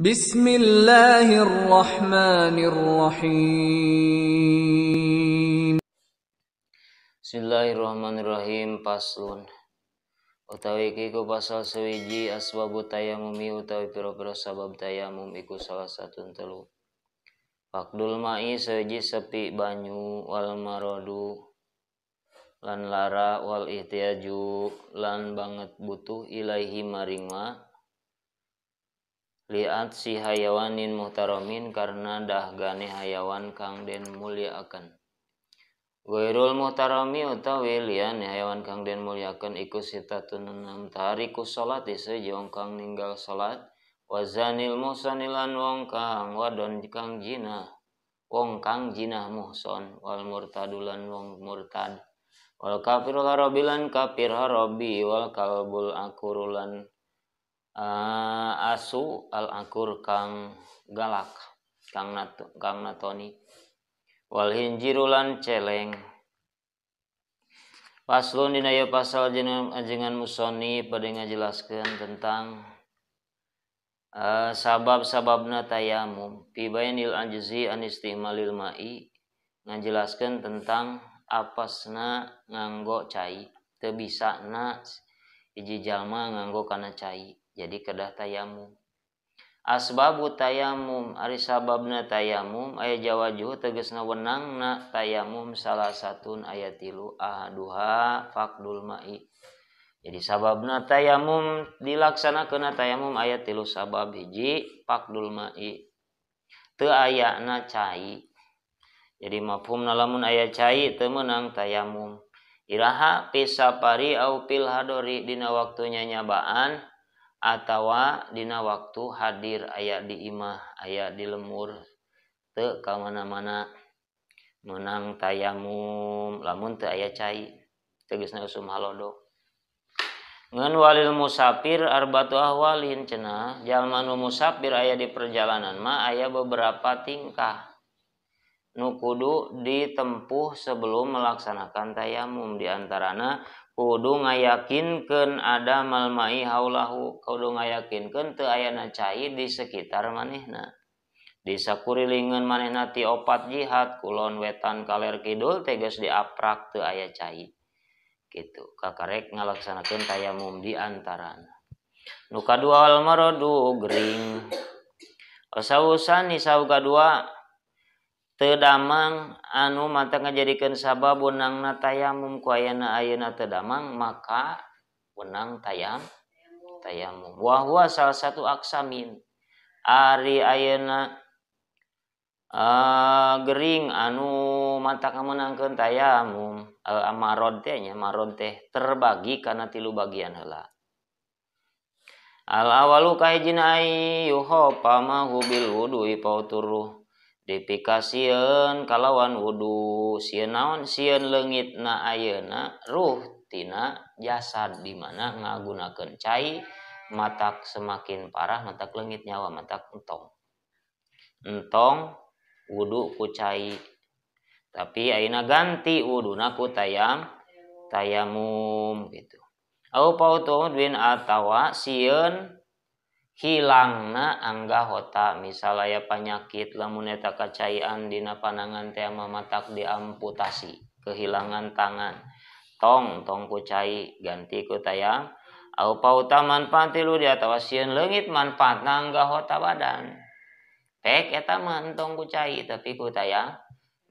Bismillahirrahmanirrahim. Bismillahirrahmanirrahim. Paslon utawi iki iku pasal sewiji asbabu tayamumi utawi pira-pira sabab tayamum iku salah satu telu. Faqdul ma'i sewiji sepi banyu wal maradu lan lara wal ihtiyaju lan banget butuh ilaihi maring ma liat si hayawanin muhtaramin karena dahgane hayawan kang den mulyaaken. Ghairul muhtarami utawi liyane hayawan kang den mulyaaken iku sitatun enam tariku salat seje wong kang ninggal salat wazanil muhsanilan wong kang wadon kang jinah wong kang jinah muhson wal murtadulan wong murtad wal kafirul harabilan kafir harabi wal kalbul akurulan asu al akur kang galak kang kang natoni wal hinjirulan celeng. Paslon dina ieu pasal ajengan musoni pada ngajelaskeun tentang sabab-sababna tayamum fi bayanil ajzi an istimalil ma'i, ngajelaskeun tentang apasna nganggo cai teu bisana hiji jalma nganggo kana cai, jadi kedah tayamum. Asbabu tayamum ari sababna tayamum aya jawajuh tegasna wenangna tayamum salah satun aya tilu ahaduha faqdul ma'i. Jadi sababna tayamum dilaksanakeun tayamum aya tilu sabab. Hiji faqdul ma'i, teu ayana cai. Jadi mafhumna lamun aya cai teu meunang tayamum. Iraha pisapari au pil hadori dina waktunya nyabaan atawa dina waktu hadir aya di imah aya di lemur teu ka mana-mana meunang tayamum lamun teu aya cai tegasna usum halodo. Ngan walil musafir arbatu ahwalin cenah jalma nu musafir aya di perjalanan mah aya beberapa tingkah nu kudu ditempuh sebelum melaksanakan tayamum. Di antarana kudu ngayakinkeun ada malmai haulahu, kudu ngayakinkeun teu ayana cai di sekitar manehna. Di sakurilingeun manehna ti opat jihad kulon wetan kaler kidul tegas diaprak teu aya cai. Kitu kakarek ngalaksanakeun tayamum di antarana. Nu kadua wal maradu gering. Wasausan nisau kadua teu damang anu mata ngajadikeun sabab wenangna tayamum ku ayana ayeuna teu damang maka wenang tayamum. Wa huwa salah satu aksamin ari ayeuna gering anu mata ngamenangkeun tayamum amarod teh nya marod teh terbagi kana tilu bagian heula. Al awalu kahijina ayyuha mahu bil wudu'i pauturuh dipikasieun kalawan wudu sieun naon sieun leungitna ayeuna ruh tina jasad di mana ngagunakeun cai matak semakin parah matak leungit nyawa matak entong entong wudu ku cai tapi ayeuna ganti wuduna ku tayamum gitu. Au pautuhudin atawa sieun hilangna anggahota misal aya panyakit lamun eta kacaian dina panangan teh matak diamputasi kehilangan tangan tong tong ku cai ganti ku tayam. Au pauta manfaat tilu di atawa sieun leungit manfaatna anggahota badan pek eta mah entong ku cai tapi ku tayam.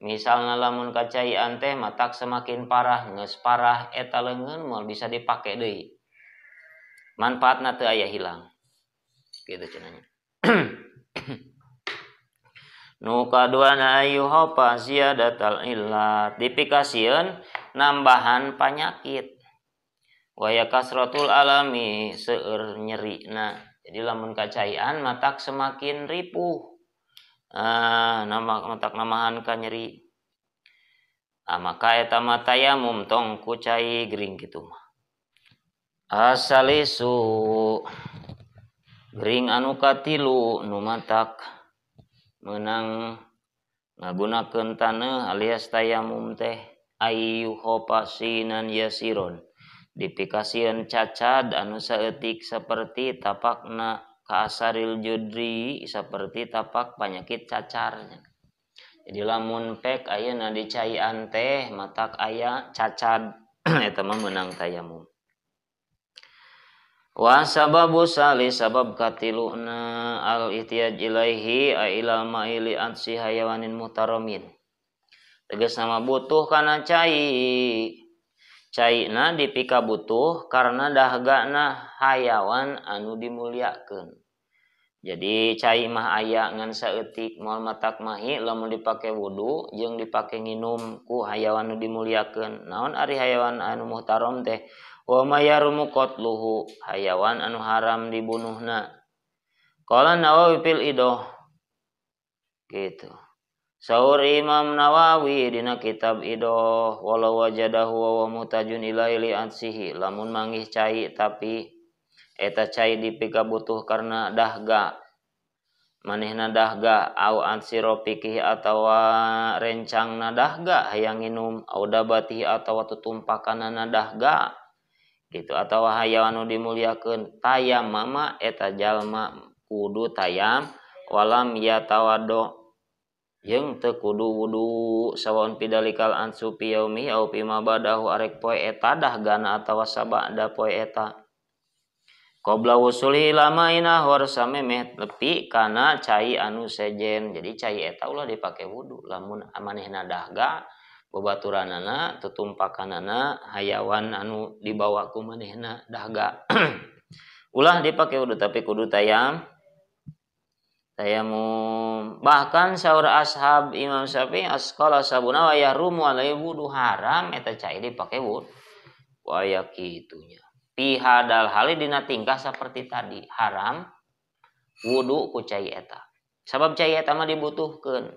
Misalna lamun kacaian teh matak semakin parah geus parah eta leungeun moal bisa dipake deui manfaatna teu aya hilang gitu cenanya. Nu kaduana ayyuha ziyadatal illat dipikasieun nambahan panyakit waya kasratul alami seueur nyerina. Jadi lamun kacaian matak semakin ripuh matak namahan ka nyeri maka eta mah tayamum tong ku cai gering kitu mah. Asalisu gering anu katilu nu matak meunang ngagunakeun taneuh alias tayamum teh ayyuha pasinan yasiron dipikasieun cacad anu saeutik saperti tapakna Kaasaril judri seperti tapak penyakit cacarnya. Jadi lamun pek ayeuna dicaian teh matak aya cacad eta mah meunang tayamum. Wa sababu sali sabab katiluna al ihtiyaj ilaihi ailal ma'ili ansi hayawanin muhtaramin. Tegas nama butuh kana cai. Caina dipika butuh karena dahgana hayawan anu dimuliakeun. Jadi cai mah aya ngan saeutik moal matak mahi lamun dipake wudu jeung dipake nginum ku hayawan anu dimuliakeun. Naon ari hayawan anu muhtaram teh? Wa mayarumu qatluhu, hayawan anu haram dibunuhna. Qala Nawawi fil Idoh. Gitu. Saur Imam Nawawi dina kitab Idoh walau wajadahu wa mutajun ilaihi li ansihi, lamun manggih cai tapi eta cai dipika butuh karena dahga manehna dahga au ansiropikihi atawa rencangna dahga hayang nginum au dabatihi atawa tutumpakanana dahga gitu atawa hayawan anu dimuliakeun tayamama eta jalma kudu tayam walam yatawaddo jeung teu kudu wudu sawaun pidalikal ansu fi yaumi au fi ma badahu arek poe eta dahgana atawa sabada poe eta qabla wusuli lama inahor samemeh nepi kana cai anu sejen. Jadi cai eta ulah dipake wudu lamun manehna dahga babaturanana tutumpakanana hayawan anu dibawa ku manehna dahga ulah dipake wudu tapi kudu tayamum. Bahkan saur ashab Imam Syafi'i asqala sabuna wa yahrumu alaihi wudu, haram eta cai dipake wudu waya kitunya. Pihadal hali dina tingkah seperti tadi haram wudu ku cai eta sabab cai eta mah dibutuhkeun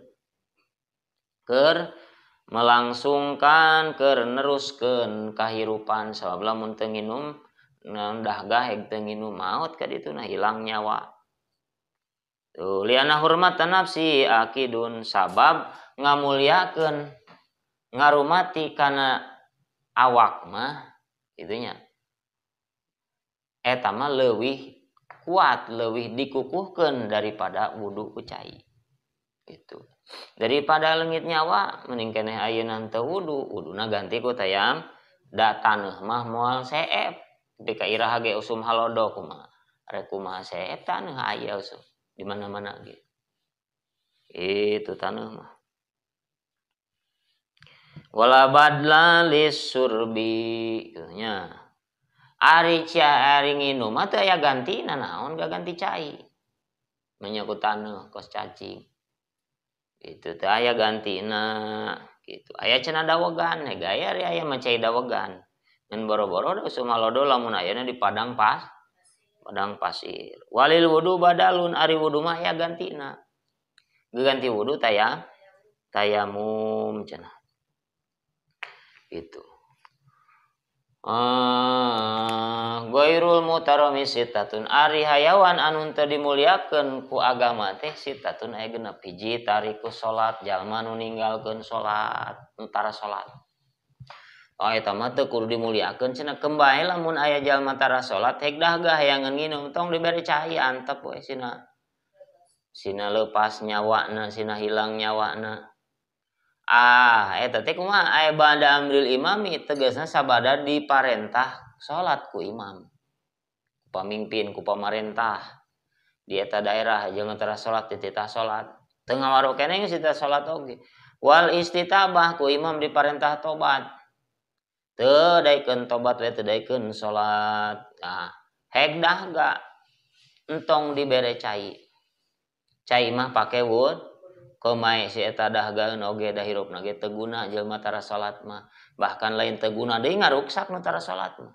keur melangsungkan keur neruskeun kahirupan sabab lamun teu nginum dahga heg teu nginum maot ka ditu nah hilang nyawa. Tuh liana hurmatan nafsi akidun sabab ngamuliakeun ngarumati kana awak mah itunya eta mah leuwih kuat leuwih dikukuhkeun daripada wudu ku cai itu. Daripada leungit nyawa mending keneh ayeuna teu wudu, wuduna ganti ku tayam da taneuh mah moal seep di ka iraha ge usum halodo kumaha rek kumaha seep taneuh aya usum di mana-mana ge itu taneuh mah. Wala badla lisurbi nya ari ari nginum mah teu aya gantina naon gaganti cai menyaku taneuh kos cacing itu teu aya gantina gitu. Aya cenah dawegan gaya ari aya mah cai dawegan ngan boro-boro da usum halodo lamun ayana di padang pas padang pasir. Walil wudu badalun ari wudu mah aya gantina gaganti wudu tayamum cenah gitu. Goirul mutarami sitatun ari hayawan anu teu dimuliakeun ku agama teh sitatun aya genep hiji tariku salat jalma nu ninggalkeun salat nu tara salat. Oh eta mah teu kudu dimuliakeun cenah kembae lamun aya jalma tara salat hek dahga hayangan nginum tong dibere cai antep we sina. Sina lepas nyawana sina hilang nyawana. Ah eta teh kumaha aya bada amril imami tegasna sabada diparentah salat ku imam ku pamimpin ku pamarentah di eta daerah jeung tara salat dititah salat teu ngawaru keneh geus dititah salat oge. Wal istitabah ku imam diparentah tobat teu daekeun tobat we teu daekeun salat. Nah hek dahga entong dibere cai cai mah pake wud komae si eta dahgaeun oge da hirupna ge teu guna jelema tara salat mah bahkan lain teu guna deui ngaruksak nu tara salat mah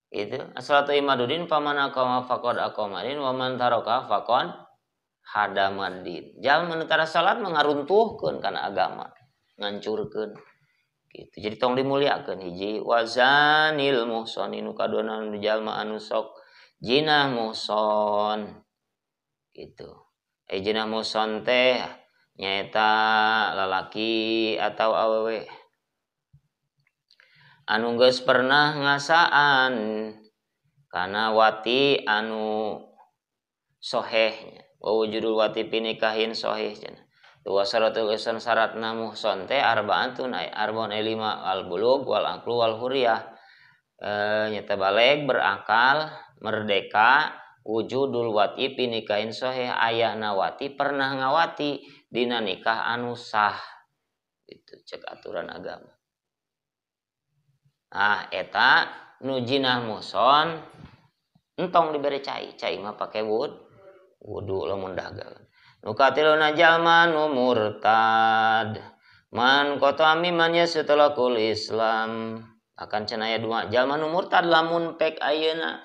itu as-salatu imadudin faman aqama faqad aqamadin wa man taraka faqad hadamadin. Jalma nu tara salat mah ngaruntuhkeun kana agama ngancurkeun gitu. Jadi tong dimuliakeun hiji wazanil muhsani nu kaduana nu jalma anu sok jinah muhson gitu. Jinah muhson teh nyaeta lalaki atau awewe anu geus pernah ngasaan kana wati anu sohehnya wa wujudul wati fi nikahin soheh cenah. Wa syaratul ihsan syaratna muhson teh arbaatun ay arbaun ay lima al bulug wal aqlu wal hurriyah. Nyata baleg berakal merdeka wujudul wati fi nikahin soheh ayana wati pernah ngawati dina nikah anu sah. Itu cek aturan agama. Ah eta nu jinah muhson entong dibere cai, cai mah pake wudu lamun dahaga. Nu katiluna jalma nu murtad man qata mimman yastalakul Islam akan cenah aya dua jalma nu murtad lamun pek ayeuna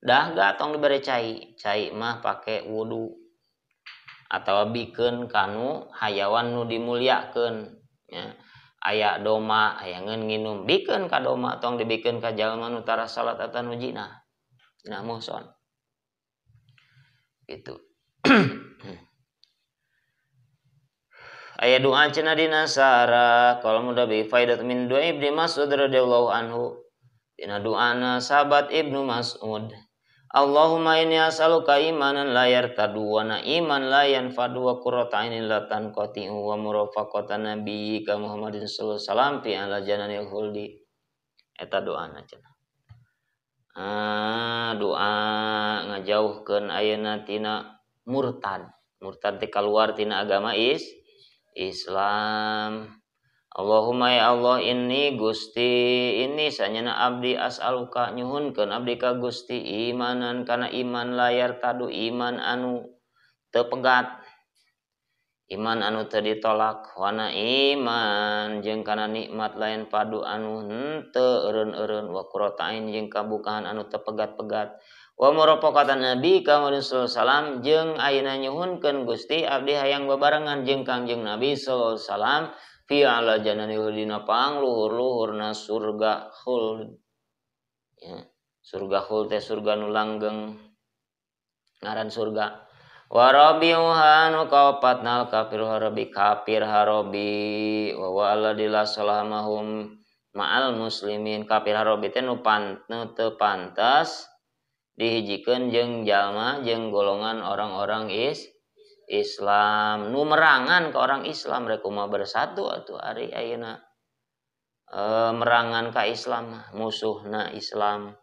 dahaga tong dibere cai, cai mah pake wudu atawa bikeun kanu hayawan nu dimulyakeun nya. Aya doma hayangeun nginum bikeun ka doma tong dibikeun ka jalma nu tara salat atawa nu jinah jinah muhson gitu. Aya doa cenah dina sara qala mudabi faidat min doa Ibnu Mas'ud radhiyallahu anhu dina doana sahabat Ibnu Mas'ud Allahumma inni as'aluka imanan la yartadu wa na'iman la yanfadu wa qurrata ainin la tanqati'u wa murafaqata nabiyyika Muhammadin sallallahu alaihi wasallam fi ala jananil khuldi. Eta doana cenah. Doa ngajauhkeun ayeuna tina murtad. Murtad teh kaluar tina agama Islam. Allahumma ya Allah inni Gusti ini sanyana abdi as'aluka nyuhunkeun abdi ka Gusti imanan kana iman layar tadu iman anu teu pegat iman anu teu ditolak wana iman jeung kana nikmat lain padu anu henteu eureun-eureun wa qurratain jeung kabukahan anu teu pegat-pegat wa murafaqatan nabi ka Muhammad sallallahu alaihi wasallam jeung ayeuna nyuhunkeun Gusti abdi hayang babarengan jeung Kangjeng Nabi sallallahu alaihi wasallam fi ala janani dina pangluhur-luhurna surga khuld ya, surga khuld teh surga nu langgeng ngaran surga wa rabiuha nu kaopatna kafir harabi kafir harabi wa wa alladzi salamahum ma'al muslimin kafir harabi teh nu teu pantas dihijikeun jeung jalma jeung golongan orang-orang Islam nu merangan ke orang Islam rek kumaha bersatu atuh ari ayeuna merangan ka Islam musuhna Islam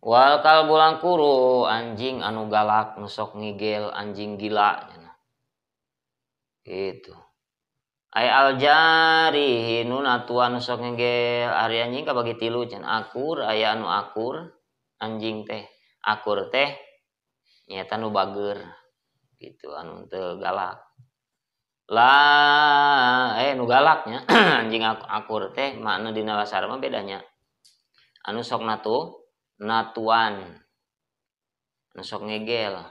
wal kalbulang kuru anjing anu galak nu sok ngigel anjing gila cenah gitu ay al jarihi nu natuan nu sok ngigel ari anjing kabagi tilu cenah akur aya anu akur anjing teh akur teh nyata nu bager gitu anu teu galak lah nu galaknya anjing akur teh makna dina lasar mah bedanya anu sok natuan anu sok ngegel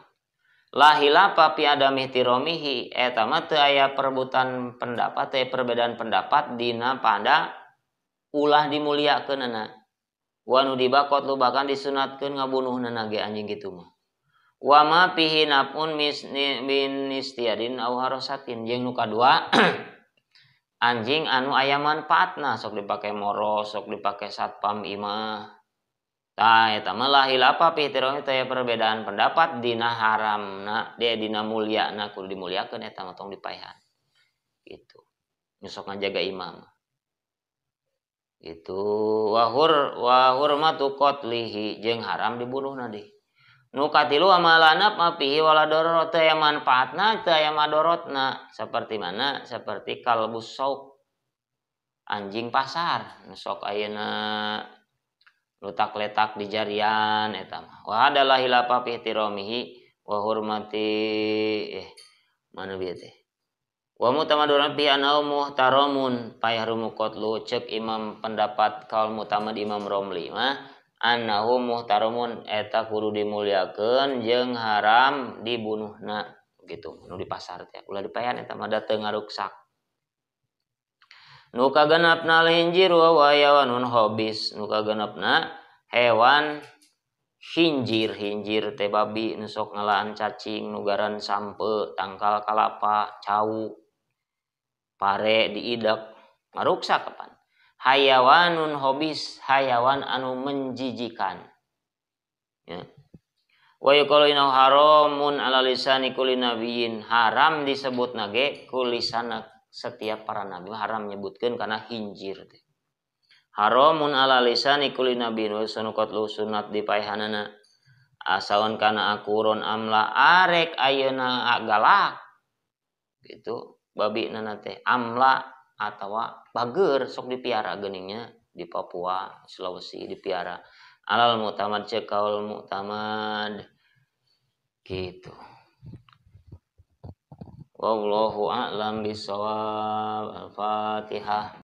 la hilafa fi adami ihtiramihi eta mah teu aya perebutan pendapat teh perbedaan pendapat dina pada ulah dimuliakeunana wa nu dibakot lu bahkan disunatkeun ngabunuhnana ge anjing kitu mah wa ma fihi nafun min istiadin aw harasatin jeung nu kadua anjing anu aya manfaatna sok dipake moros sok dipake satpam imah tah eta mah la hilafa fi ihtirami teh perbedaan pendapat dina haramna dia dina mulyana kudu dimuliakeun eta mah tong dipaehan gitu nu sok ngajaga imah gitu wa hurmatu qatlihi jeung haram dibunuhna deui nu katilu amalana mapihi wala dorot teu aya manfaatna teu aya madorotna seperti mana seperti kalbus sauk anjing pasar nu sok ayeuna letak-letak di jarian eta mah wa adalah hilafa fi ihtiramihi wa hurmati mana bieu teh wa mutamadun fi anau muhtaramun payahrumu qatlu cek imam pendapat kaul mutamad Imam Romli mah annahu muhtaramun eta kudu dimuliakeun jeung haram dibunuhna gitu nu di pasar teh ulah dipaehan eta mah da teu ngaruksak nu kagenapna hinjir wa hayawanun hobis nu kagenapna hewan hinjir hinjir teh babi nu sok ngalaan cacing nu garan sampe tangkal kalapa cau pare diidak ngaruksak kapan hayawanun hobis hayawan anu menjijikan ya. Wa yuqalu innahu haramun ala lisani kulli nabiyyin, haram disebut nage ku lisana setiap para nabi, haram nyebutkeun kana hinjir teh. Haramun ala lisani kulli nabiyyin wa sunu qatlu sunat dipaehanana asawan kana akuron amla arek ayeuna galak gitu babi nana teh amla atawa bager sok dipiara geuningnya di Papua Sulawesi dipiara alal mu'tamad cek kaul mu'tamad gitu. Wallahu a'lam bissawab. Al-Fatihah.